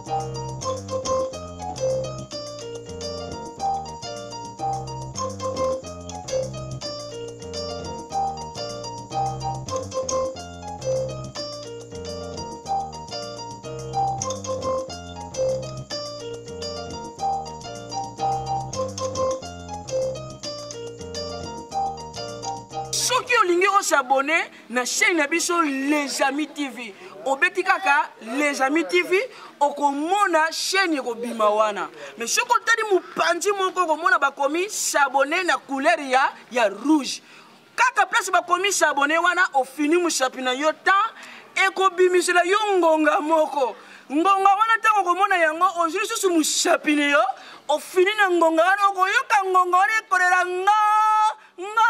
Soki olingi osabone na chaîne na biso Les Amis TV, obeti kaka Les Amis TV, okomona chaîne ekobima wana. Mais soki otali mopanzi moko okomona bakomi s'abonner na couleur ya rouge. Kaka place bakomi s'abonner wana, ofini mosapi na yo temps ekobimisela yo ngonga moko. Ngonga wana ntango okomona yango, ozwi lisusu mosapi na yo, ofini na ngonga wana, okoyoka ngonga wana ekolela nga nga.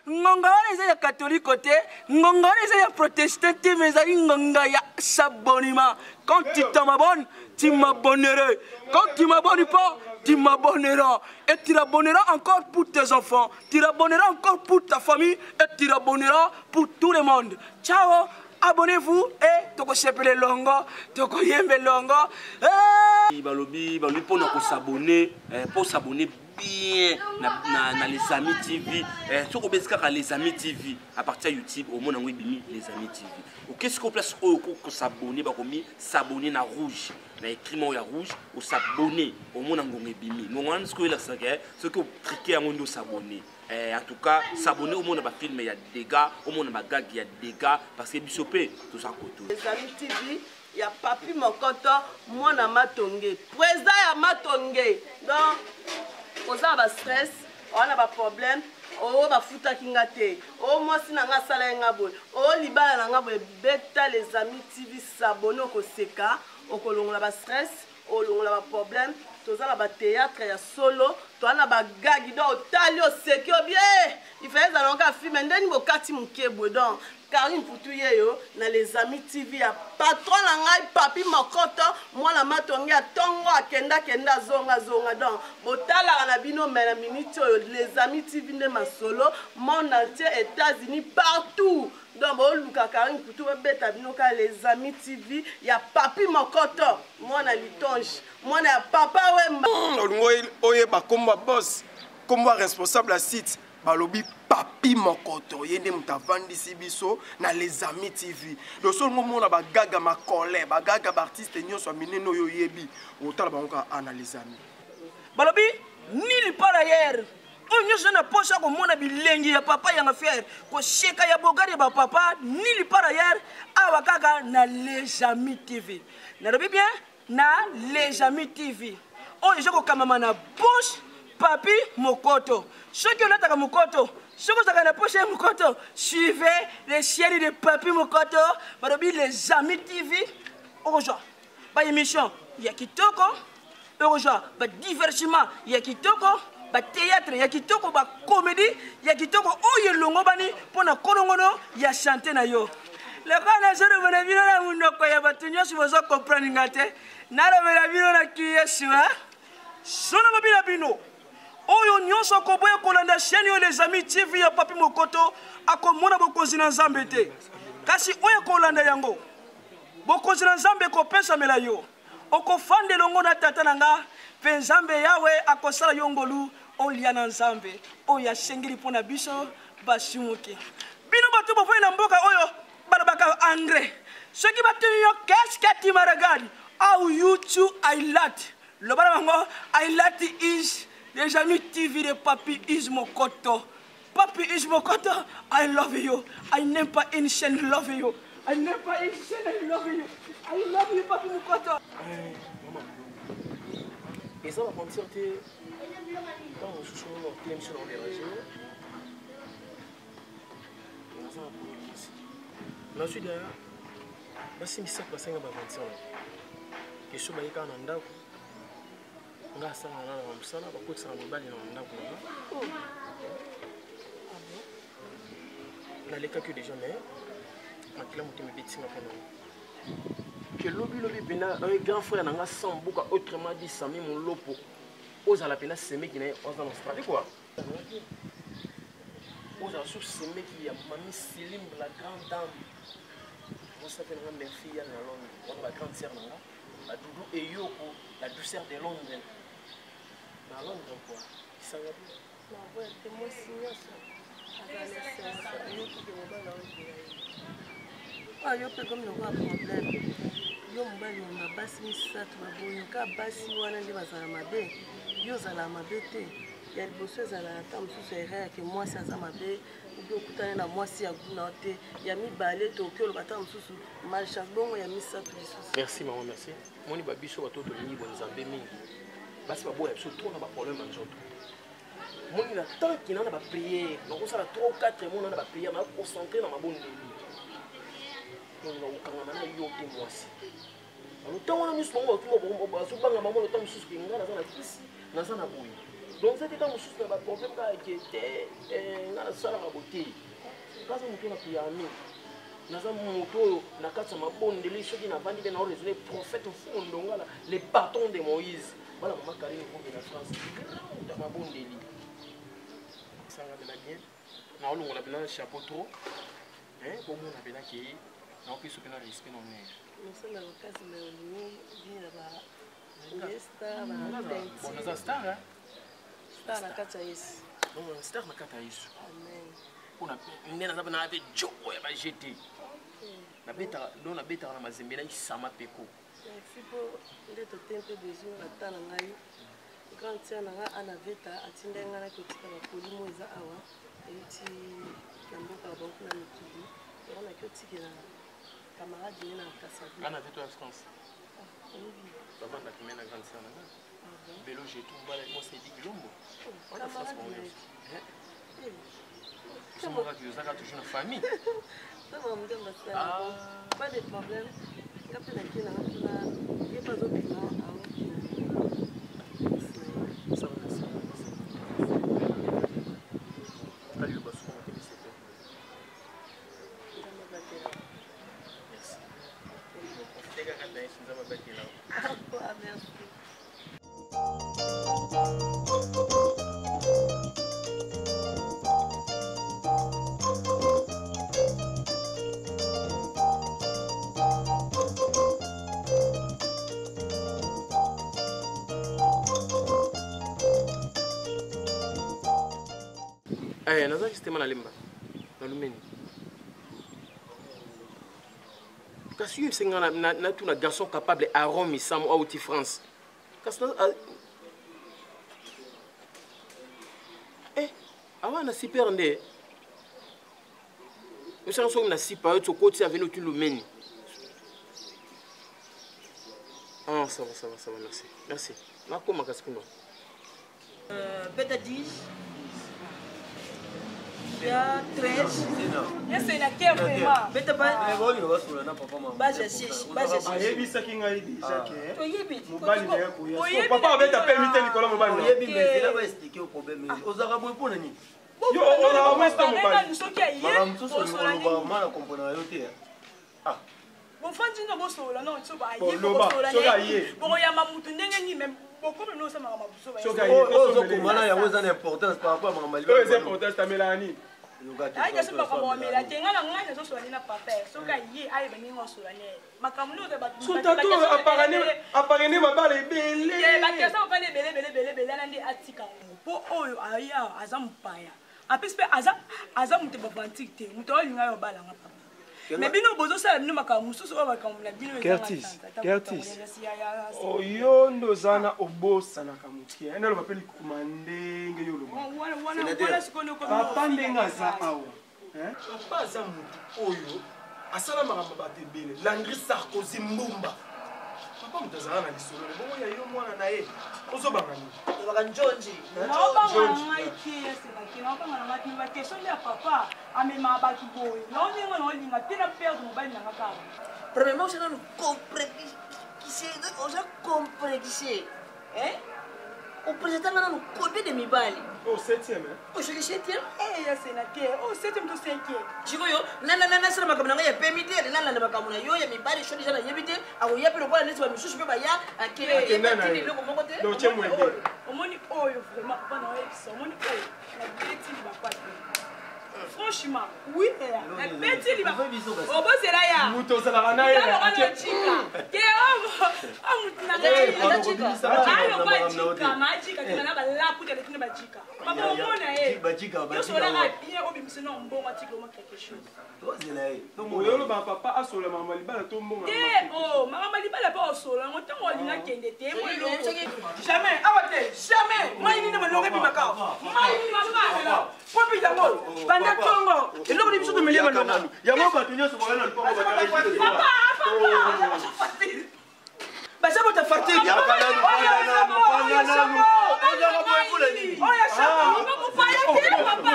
Ngonga wana eza ya katoliko te, ngonga wana eza ya protestant te, mais ezali ngonga ya s'abonnement. Quand tu t'en abonnes, tu m'abonnerais. Quand tu m'abonnes pas, tu m'abonneras. Et tu l'abonneras encore pour tes enfants, tu l'abonneras encore pour ta famille, et tu l'abonneras pour tout le monde. Ciao, abonnez-vous et tokosepele longo, tokoyembe longo. Hey! Balobi, balobi pona ko s'abonner, pour s'abonner bien na Les Amis TV. Soki obeti kaka Les Amis TV à partir ya YouTube, omona yango ebimi Les Amis TV. Ok, sikoyo place oyo okoki kosabonner, bakomi s'abonner na rouge, na écrit moko ya rouge, osabonner, omona ngonga ebimi. Ngonga wana sikoyo elakisaka, soki otrike yango nde osabonner. En tout cas, s'abonner omona ba film ya dégâts, omona ba gag ya dégâts, parce que biso pe toza koto. Les Amis TV ya Papi Mokoto, mwana Matonge, président ya Matonge. Donc, oza ba stress, oza ba problème, oyo bafutaki nga te, oyo mwasi na nga asala ye nga boye, oyo libala na nga boye, beta Les Amis TV, s'abonner, okoseka, okolongola ba stress, olongola ba problème. Toza na ba théâtre ya solo, toza na ba gag, donc otali oseki obie, il fallait ezala kaka film ndeni bokati moke boye. Donc Karine Putu yeyo na Les Amis TV ya patron na ngai Papi Mokoto, mwana Matonge ya tongo akenda kenda zonga zonga. Donc botalaka na bino mais na minute oyo Les Amis TV nde masolo monde entier, États-Unis, partout. Donc boluka Karine Putu bobeta bino ka Les Amis TV ya Papi Mokoto, mwana litonge, mwana ya Papa Wemba. Olingo oyeba kombo ya boss, kombo ya responsable ya site, balobi Papi Mokoto, ye nde moto avandisi biso na Les Amis TV. Donc soki olingo omona ba gaga makole, ba gaga ba artiste nyonso ya minene oyo oyebi, otala bango kaka na Les Amis. Balobi nil par ailleurs. Oyo nyonso na posa komona bilengi ya papa yanga fier, koseka ya bogari ya ba papa, nil par ailleurs, awa kaka na Les Amis TV. Nalobi bien na Les Amis TV. Oyo eza kokamama na poche Papi Mokoto. Soki olataka mokoto, soki ozalaka na poche ya mokoto, suivez les chaînes de Papi Mokoto, balobi Les Amis TV, okozwa ba émission ya kitoko, okozwa ba divertissement ya kitoko, ba théâtre ya kitoko, ba comédie ya kitoko oyo elongobani mpona kolongono ya santé na yo. Lokola nazolobela bino na monoko ya bato nyonso bozo comprendre nga te, nalobela bino na Kiyesu, hein? Soki nalobi na bino, oyo nyonso akoboya kolanda chaîne oyo Les Amis TV ya Papi Mokoto akomona bokonzi na Nzambe te. Kasi oyo akolanda yango, bokonzi na Nzambe ekopesamela yo. Okofanda elongo na tata na nga, mpe Nzambe Yawe akosala yo ngolu olia na Nzambe oyo asengeli mpo na biso basumuki. Bino bato bofandi na mboka oyo balobaka anglais, soki batuni yo qu'est-ce que tu me regardes, how you two I lat, loba na bango I lat is Les Amis TV de Papi Is Mokoto. Papi Is Mokoto, I love you. I n'aime pas une chaîne love you. I n'aime pas une chaîne, I love you. I love you, Papi Mokoto. Maman, et ça va mentir, t'es dans le sous-sol, t'es sur l'envergure. Nazwi derrière basi misato basenga ba 25 ans. Question bayika na ndako. Nga asala na na mosala, bakotisaka mobali na ndako na nga. Nalekaki déjà mais makila motema ebetinga mpo na ngo. Ke lobi lobi pena un grand frère na nga sans mboka, autrement dit Sami Molopo, ozala pena semeki na ye oza na Australie quoi. Ozala sous semeki ya Mami Selim la grande dame. Osa pe na nga merci ya na Londres, wana ba grande sœur na nga. Badoudou Eyoko, la douceur de Londres. Na Londres quoi. Isanga bien. Naboya te mwasi nyonso azala na esengo ayoki ke mobali aolinga ye. Oyo yo mpe komi lokola problème. Yo mobali omba basi misato baboyi ka basi wana nde bazala mabe. Yo ozala mabe te. Ya liboso ezalaka ata mosusu erreur ke mwasi aza mabe obi okutani na mwasi ya gout na yo te. Ya mibale tokoki oloba ata mosusu malchance bongo ya misato lisusu. Merci maman, merci. Moni ba biso bato tolingi bonzambe mingi. Basi baboya biso trop na ba problème ya nzoto. Moni na tant qu'il na ba prière, nakosala 3 ou 4 mois na ba prière, na concentré na mabondeli. Donc na kokangama na yo te mwasi. Alors ntango wana miso bango bakoma bazobanga bango na ntango mosusu ke ngai naza na kisi, naza na boye. Donc eza te ntango mosusu na ba problème kaka ke te ngai nasalaka boye te. Naza moto na prière mingi. Naza moto oyo na kati ya mabondeli soki navandi mpe nao raisonner prophète Mfumu Ndongala, le bâton de Moïse. Bana mama Karine Nkombe na France, grand moto ya mabondeli. Sanga de la bien. Naolongola mpena chapeau trop. Hein, bomona mpena ke naopesa mpena respect na honneur. Mosala makasi mais olingi bina ba star ba Bon, naza star hein. Star na kati ya Yesu. Non, star na kati ya Yesu. Amen. Mpona nde naza mpena mpe joko ya ba GT. Nabetaka, donc nabetaka na mazembe na isama peko. Merci po nde tote mpe besoin ata na ngai. Grande sœur na ngai Anna Veta atindaki ngai naki kotika bakoli mo eza awa euti na mboka ya bango na mikili. Yango naki otikela camarade ye na Kasavubu. Anna Veta ya France. Ah, oyebi. Bavandaki me na grande sœur na ngai. Ah bon? Belo Jetou Mbala mwasi Eddy Kilombo. Wana France Camarade bango na ye. nyonso. Eh? Ozomona ozaka toujours na famille. Ça va, mon gars, ah. Pas de problème. Nga mpe nakei nanga kuna ye mpe azobima aokende. Ça va, merci. Allez, le basson, on va Nzambe abatela. Merci. Profitez kaka na Yesu, Nzambe abatela. Ah, merci. Eh, naza justement na lemba na lumeni kasi yo esenga natuna garçon capable Aaron Misamu auti France kasi eh awa na super nde osanga soki na sipa yo tokoti aveni oti lumeni. Ah, ça va, ça va, ça va, merci. Merci. Nakoma kasi kuna. Beta 10. Ya 13. Beta ba. Ayebisaki ngai déjà ke Toyebi. mobali na ye koya. Papa abeta pe mite likolo mobali na ye. Oyebi mais zela ba expliquer au problème. Ozaka boye mpona nini? Yo ozalaka mwasi to mobali? Soki aye, Makambo mosusu bosola oloba nini? ma na comprendre yo te. Ah. Bofandi no bosola no so ba Bon, aye loba, bosola soki nini? aye. Bokoyamba mutu ndenge nini mais bokomi no osamaka mabuso ba. Soki aye, Oyo ozokomana yango eza na importance par rapport ya makambo Oyo eza importance tamelaka nini? Ayi kasi makambo amela te nga na ngai nazosola nde na papa soki aye ayeba ndenge osola ne makambo nde oza bato So tato aparene mabala ebele. bakesa mopana ebele ebele ebele ebele ana nde atika ngo mpo oyo aya aza mopaya apesi mpe aza moto bavantique te moto olinga yo obalanga papa mais bino bozosala bino makambo mosusu oyo makambo na bino Curtis, Curtis. Oyo nde oza na obosanaka moke. Ene oloba mpe likuma ndenge yo oloba. Papa ndenge aza awa. Hein? Papa aza motu oyo asala makambo bato ebele. Landry Sarkozy Mbumba. Papa moto azala na lisolo le bongo ya yo mwana na ye. Ozobanga nini? Ozobanga njonji. Naobanga ngai te eselaki naobanga na ngai te bakestion nde ya papa amemaka bato boye nao ndenge naolinga te na perdre mobali na nga kaka. Premièrement, oza nanu complexe, oza complexe. Hein? Opresentanga nanu combien de mibali? Oh, septième, hein? Oh, soki septième? Eh, ya sénateur. Oh, septième to cinquième. Sikoyo, nasala makambo na ngai ya pemi te, nalanda makambo na yo ya mibali, soki deja nayebi te, akoya mpe lokola neti bamisusu mpe baya, Akenda na ye. akende eloko moko te. Donc, tie mwende. Omoni oyo vraiment papa na oyebisa, omoni oyo nabeti libakwa te. Franchement, oui, nabeti libakwa. Obozela ya. Moto ozalaka na ye. Talo wana tika. Te, mutu na ngai. Ayo bajika, majika te na balapu te na bajika. Papa omona ye. Bajika, Yo bajika. solaka bien obimisa na mbongo atika oma quelque chose. Tozela ye. Oyoloba papa asola mama libala to mbongo. Te o makambo libala mpe osola yango ntango olinga kende te mo eloko. Jamais, awa te, jamais. Mai nini malonga ebimaka awa? Mai nini papa? Pompe yango banda tongo eloko ni biso tomelie malonga. Yango bato nyonso boya na lupango batala. Papa, papa. Baza bota fartiri. Yaka nanu, vanda nanu, vanda nanu. Ozaka boye mpona nini? Oyo shako. Bakufaya te papa.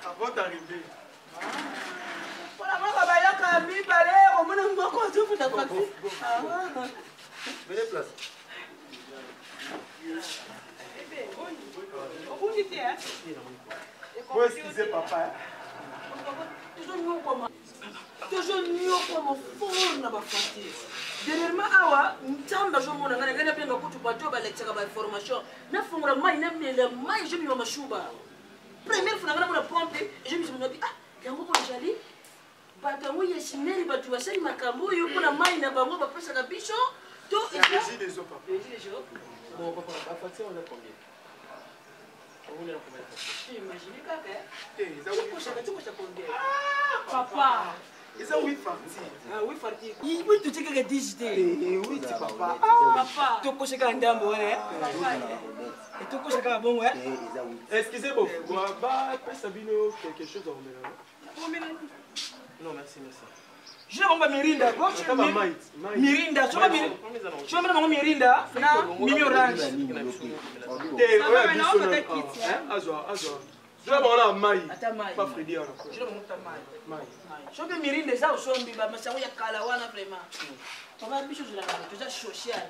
À votre arrivée. Mpona moko bayaka mibale komona moko azofuta taxi. Venez place. Obungi te hein. Bon, excusez papa. Hein. Tozonyokoma fort na bafacture dernièrement awa nzambe azomona ngai ngai nabenga kutu bato oyo balekisaka bainformation nafongola mai namela mai ezomima mashuba première fois na ngai namona pompe ezomisa ah yango mpo ezali bato yango ya sineri bato basali makambo oyo mpona mai na bango bapesaka biso to Régie des eaux, papa. Bon, papa, la facture, on a combien? On est à combien de facture? Imagine kaka Eh, eza tokoshaka tokoshaka combien? Papa. Eza 8 facture. Ah oui, farti oui, totie kaka 10 te. Eh, 8 papa. Papa. Tokoshaka kaka ndambo wana tokoshaka kaka bongo. Excusez bon, ba pesa bino quelque chose à komela. Non, merci, merci. Je bango bamirinda. Ata ba mai. Mai. Mirinda somena bango mirinda na mimi orange. Te, Papa, oya mais biso non, na. peut-être kiti, hein. Hein, azwa, azwa. Zwa bango na mai. Ata mai. Pa Freddy wana. Je bango ta mai. Mai. Soki mirinda eza osombi bamasango ya kala wana vraiment papa biso ozalaka toza social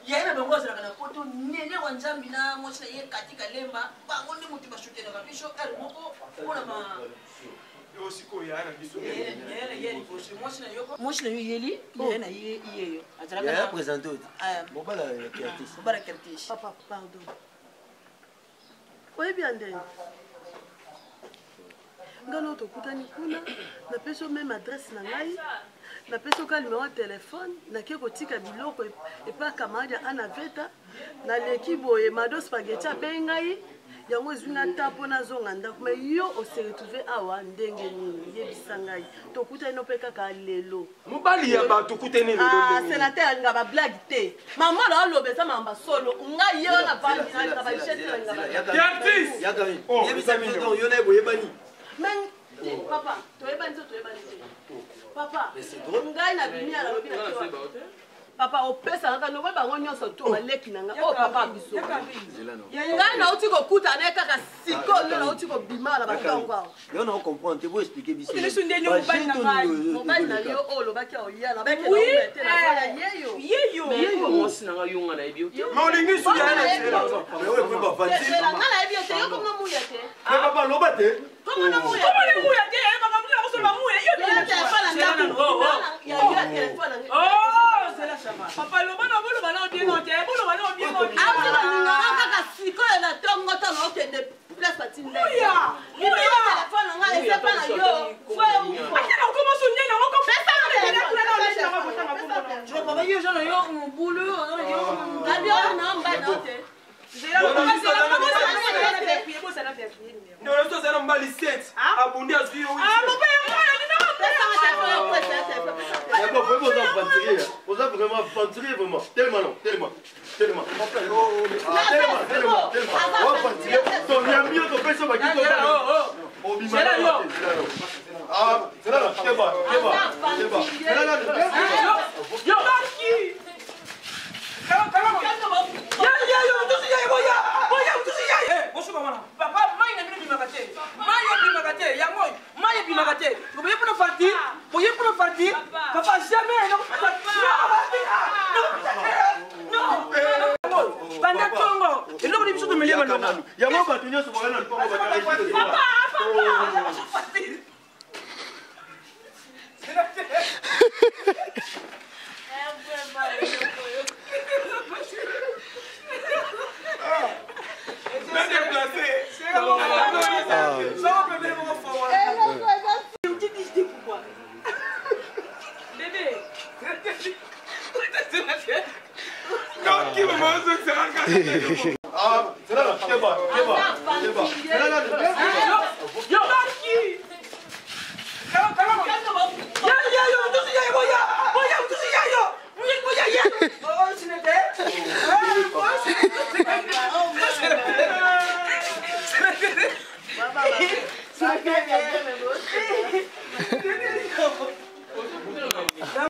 yaye na bango azalaka na poto nene wa nzambi na mwasi na ye katika lemba bango nde moto basutenaka biso ere moko mpona ma Yo sikoyo yaya na biso. mwasi na yo yeli yaye na ye iyeyo azalaka Yaya na présente oti. Ah. Mobala ya artiste. mobala kertiche. Papa, pardon, oyebi ya ndenge ngai no tokutani kuna, napesi yo meme adresse na ngai, napesi yo ka numero ya telefone, nake kotika biloko epa camarade ya ana veta, naleki boye mado spaghetti abengi ngai, yango ezwi nga ta mpo nazonga ndako. Me yo ose retrouve awa ndenge nini? Yebisa ngai, tokutani no mpe kaka lelo. Mobali ya bato kuteni lelo Ah, ndenge nini? sénateur alinga bablague te, mama na aloba eza mamba solo, ngai ye wana vandi nalinga bachete, nalinga ba Artiste. Yaka nini? Oh, Yebisa eza biso mignon. donc yo na ye boyebani. Mais te, papa, toyebani te, toyebani te papa. Mais c'est drôle. Ngai nabimi ya nalobi na kiwa papa opesaka kaka lokola bango nyonso to baleki na ngai oyo papa biso. Ngai nauti kokutana ye kaka sikoyo nde nauti kobima na batongo awa. Yo na comprendre te, bo expliquer biso. Okende so ndenge mobali na ngai. Mobali na yo oyo olobaki oya na Oui, te nakoya yeyo. Yeyo. Mais mwasi na ngai yo nga nayebi yo te. Mais olingi su yaya na nzela. Mais oyo pe ba facture. Zela, ngai nayebi yo te, yo komona muya te. Mais papa loba te. Komona muya. Komona muya te, makambo nini akosoloba muya? Yo Yo ya telefone na ndako. Ya yo ya telefone na Oh, papa loba na boloba na bien te, boloba na bien te. Auti kolinganga kaka sikoyo na ntongo ntango okende place batindi. Muya, muya. Telefone na ngai eza pa na yo vrai ou faux? Ata na okoma so nene ngo Pesa nga telefone. Papa yo oza na yo mobulu oza na yo. Nabi oyo na mobali na yo te. Ndolo so aza na mobali 7 abundi azwi yo. Pesa nga telefone yo, pesa nga telefone, pesa nga telefone. Yako vraiment oza aventurier. Oza vraiment aventurier vraiment. Tellement non, tellement. Tellement. Ah, tellement, tellement, tellement. Oza aventurier. Ton yambi yo topesa ba kito. Obima na yo. Ah, zela na keba, keba. Keba. Zela na. Yo papa mai na bino ebimaka te, mai ebimaka te, yango mai ebimaka te. Boye mpona farti, boye mpona farti papa, jamais nakopesa non banda tongo eloko ni biso tomelie malonga. Yango bato nyonso boya na lupango batala. Papa, papa. Bien déplacé. Ah, c'est là, keba, keba, keba. C'est là, là, Yo! Ya, ya, yo, mutusu ya, boya! Boya, mutusu ya, yo! Boya, ya! Oh, sinete! Oh, sinete!